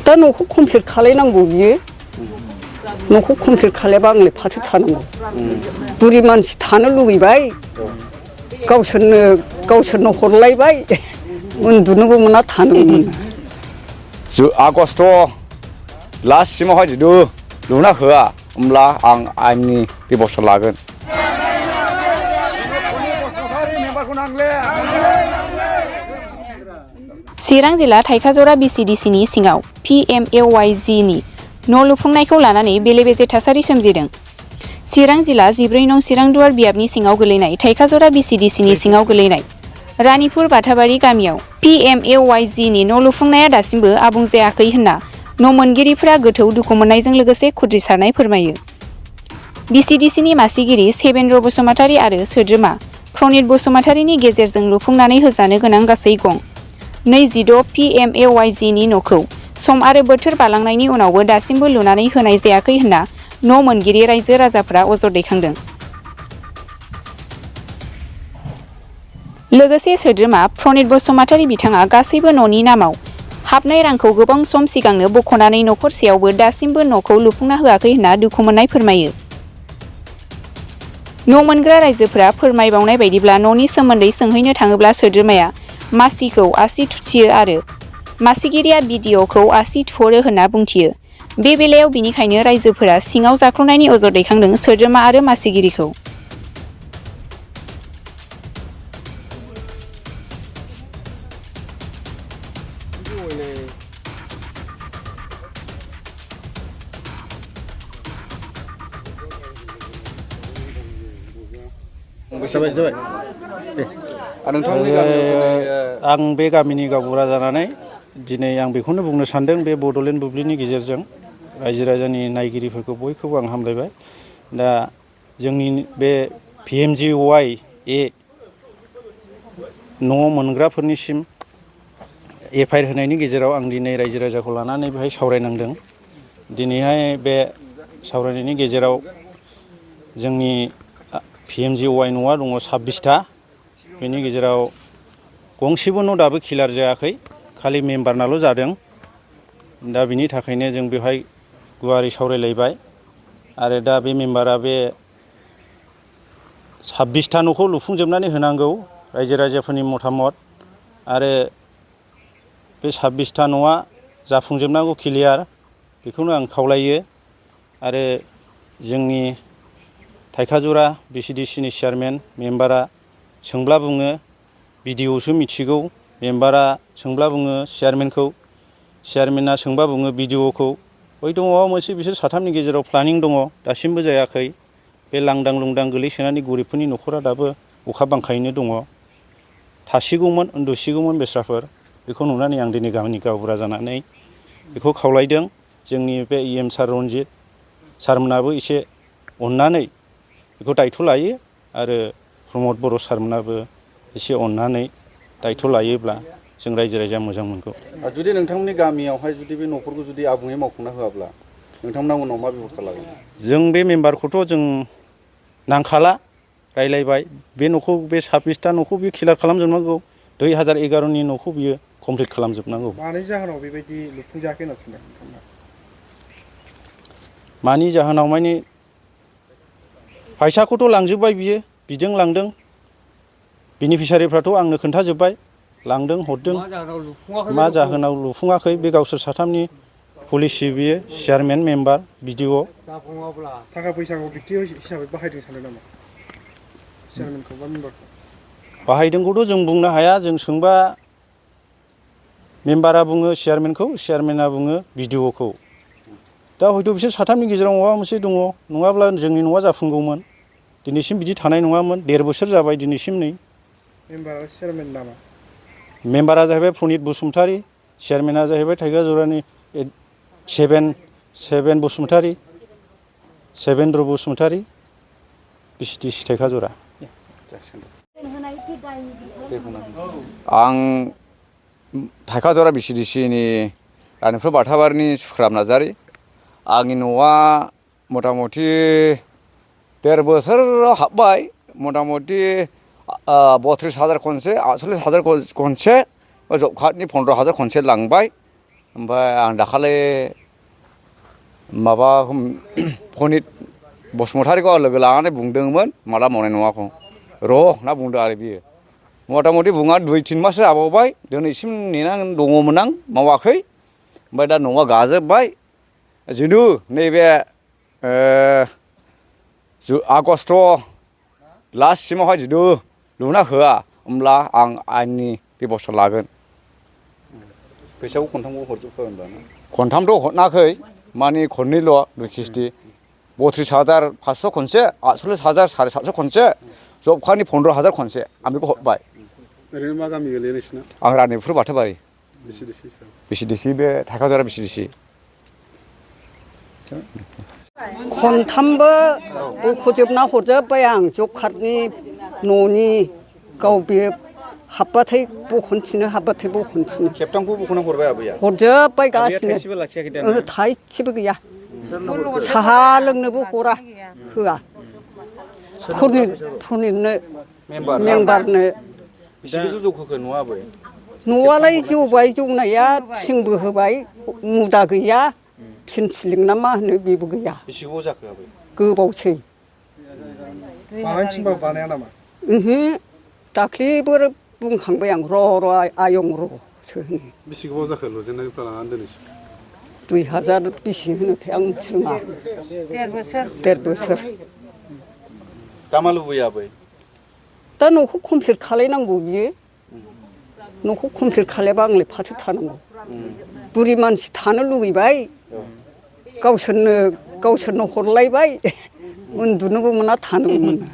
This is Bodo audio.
दा न'खौ कमप्लिट खालायनांगौ बियो न'खौ कमप्लिट खालायबा आंलाय फाथो थानांगौ बुरि मानसि थानो लुगैबाय गावसोरनो हरलायबाय उन्दुनोबो मोना थानोबो मोना आगष्ट लास्टसिमावहाय जुदि लुना होआ होमब्ला आं आंनि बेबस्था लागोन चिरां जिल्ला थाइखाजरा Vcdcनि सिङाव Pmayg नि न' लुफुंनायखौ लानानै बेले-बेजे थासारि सोमजिदों। चिरां जिल्ला 14 नं चिरांदुवार बियाबनि सिङाव गोलैनाय थाइखाजरा Vcdcनि सिङाव गोलैनाय रानिपुर बाथाबारि गामियाव Pmayg नि न' लुफुंनाया दासिमबो आबुं जायाखै होनना न' मोनगिरिफोरा गोथौ दुखु मोननायजों लोगोसे खुद्रिसारनाय फोरमायो। Vcdcनि मासिगिरि सेबेन्द्र बसुमतारी आरो सोद्रोमा प्रनित बसुमतारीनि गेजेरजों लुफुंनानै होजानो गोनां गासै गं 26 Pmayg नि न'खौ सम आरो बोथोर बारलांनायनि उनावबो दासिमबो लुनानै होनाय जायाखै होनना न' मोनगिरि रायजो राजाफोरा अजद दैखांदों। लोगोसे सोद्रोमा प्रनित बसुमतारी बिथाङा गासैबो न'नि नामाव हाबनाय रांखौ गोबां सम सिगांनो बख'नानै नखरसेयावबो दासिमबो न'खौ लुफुंना होआखै होनना दुखु मोननाय फोरमायो। न' मोनग्रा रायजोफोरा फोरमायबावनाय बायदिब्ला न'नि सोमोन्दै सोंहैनो थाङोब्ला सोद्रोमाया मासिखौ आसि थुथियो आरो मासिगिरिया BDOखौ आसि थुहरो होनना बुंथियो। बे बेलायाव बिनिखायनो रायजोफोरा सिङाव जाख्ल'नायनि अजद दैखांदों सोद्रोमा आरो मासिगिरिखौ। आं बे गामिनि गावबुरा जानानै दिनै आं बेखौनो बुंनो सानदों बे बड'लेण्ड बुब्लिनि गेजेरजों रायजो राजानि नायगिरिफोरखौ बयखौबो आं हामलायबाय। दा जोंनि बे PMGY न' मोनग्राफोरनिसिम FIR होनायनि गेजेराव आं दिनै रायजो राजाखौ लानानै बेहाय सावरायनांदों। दिनैहाय बे सावरायनायनि गेजेराव जोंनि PMGY न'आ दङ 26टा बेनि गेजेराव गंसेबो न' दाबो क्लियार जायाखै खालि मेम्बारनाल' जादों। दा बिनि थाखायनो जों बेवहाय गुवारै सावरायलायबाय आरो दा बे मेम्बारा बे 26टा न'खौ लुफुंजोबनानै होनांगौ रायजो राजाफोरनि मतामत आरो बे 26टा न'आ जाफुंजोबनांगौ क्लियार बेखौनो आं खावलायो आरो जोंनि थाइखाजरा Vcdcनि चेयारमेन मेम्बारा सोंब्ला बुङो BDOसो मिथिगौ मेम्बारा सोंब्ला बुङो चेयारमेनखौ चेयारमेना सोंबा बुङो BDOखौ हयथ' माबा मोनसे बिसोर साथामनि गेजेराव प्लानिं दङ दासिमबो जायाखै। बे लांदां लुंदां गोलैसोनानै गरिबफोरनि न'खरा दाबो अखा बांखायैनो दङ थासिगौमोन उन्दुसिगौमोन बेस्राफोर बेखौ नुनानै आं दिनै गामिनि गावबुरा जानानै बेखौ खावलायदों। जोंनि बे EM सार रनजित सारमोनाबो एसे अननानै बेखौ दायथ' लायो आरो प्रमद बर' सारमोनाबो एसे अननानै दायथ' लायोब्ला जों रायजो राजाया मोजां मोनगौ। जुदि नोंथांमोननि गामियावहाय जुदि बे न'फोरखौ जुदि आबुङै मावफुंना होआब्ला नोंथांमोना उनाव मा बेबस्था लागोन? जों बे मेम्बारखौथ' जों नांखाला रायलायबाय बे न'खौ बे 26टा न'खौ बियो क्लियार खालामजोबनांगौ 2011नि न'खौ बियो कमप्लिट खालामजोबनांगौ। मानि जाहोनाव बेबायदि लुफुंजायाखै होनना सानो नोंथांमोना? मानि जाहोनाव माने फैसाखौथ' लांजोब्बाय बियो बिदों लांदों बेनिफिसारिफ्राथ' आंनो खोन्थाजोब्बाय लांदों हरदों मा जाहोनाव लुफुङाखै बे गावसोर साथामनि पलिसि बियो चेयारमेन मेम्बार BDO थाखा फैसाखौ बिक्ति हिसाबै बाहायदों सानो नामा चेयारमेनखौ बा मेम्बारखौ? बाहायदोंखौथ' जों बुंनो हाया जों सोंबा मेम्बारा बुङो चेयारमेनखौ चेयारमेना बुङो BDOखौ दा हयथ' बिसोर साथामनि गेजेराव माबा मोनसे दङ नङाब्ला जोंनि न'आ जाफुंगौमोन दिनैसिम बिदि थानाय नङामोन 1.5 बोसोर जाबाय दिनैसिम नै। मेम्बारा चेयारमेन नामा? मेम्बारा जाहैबाय प्रनित बसुमतारी चेयारमेना जाहैबाय थाइखाजरानि सेबेन बसुमतारी सेबेन्द्र बसुमतारी Vcdc थाइखाजरा। आं थाइखाजरा Vcdcनि रानिपुर बाथाबारिनि सुख्राब नार्जारी आंनि न'आ मथा मथि 1.5 बोसोराव हाबबाय मथा मथि 32,000 खनसे 48,000 खनसे जब कार्डनि 15,000 खनसे लांबाय ओमफ्राय आं दाखालि माबा पनित बसुमतारिखौ लोगो लानानै बुंदोंमोन माला मावनाय नङाखौ र' होनना बुंदों आरो बियो मथा मथि बुङा 2-3 माससो जाबावबाय दिनैसिम नेनानै दङमोन आं मावाखै ओमफ्राय दा न'आ गाजोबबाय जिदु नैबे आगष्ट लास्टसिमावहाय जुदि लुना होआ होमब्ला आं आयेननि बेबस्था लागोन फैसाखौ खनथामखौ हरजोबखाबाय होनबा ना खनथामथ' हरनाखै माने खननैल' 2 किस्ति 32,500 खनसे 48,000 750 खनसे जबखानि 15,000 खनसे आं बेखौ हरबाय ओरैनो मा गामि गोलैयो नोंसिना आं रानिपुर बाथौबारि Vcdc Vcdc बे थाइखाजरा Vcdc खनथामबो बख'जोबना हरजोब्बाय आं जब कार्डनि न'नि गाव बे हाबबाथाय बख'नफिनो हाबबाथाय बख'नफिनो खेबथामखौ बख'ना हरबाय आबैया हरजोब्बाय गासिनो थाइसेबो लाखियाखै दा ओहो थाइसेबो गैया साहा लोंनोबो हरा होआ फनिरनो मेम्बारनो बेसेसो जौखोखो न'आ आबै न'आलाय जौबाय जौनाया थिंबो होबाय मुदा गैया फिनसिलिं ना मा होनो बेबो गैया बेसे गोबाव जाखो आबै गोबावसै बानायनो थिनबाबो बानाया नामा ओहो दाख्लिबो बुंखांबाय आं र' आयं र'सो होनो बेसे गोबाव जाखो लुजेननायनिफ्राय लानानै दिनैसिम 2000 बेसे होनोथाय आं मिथिरोङा 1.5 बोसोर दा मा लुबैयो आबै दा न'खौ कमप्लिट खालायनांगौ बियो न'खौ कमप्लिट खालायाबा आंलाय फाथो थानांगौ बुरि मानसि थानो लुगैबाय गावसोरनो हरलायबाय उन्दुनोबो मोना थानोबो मोना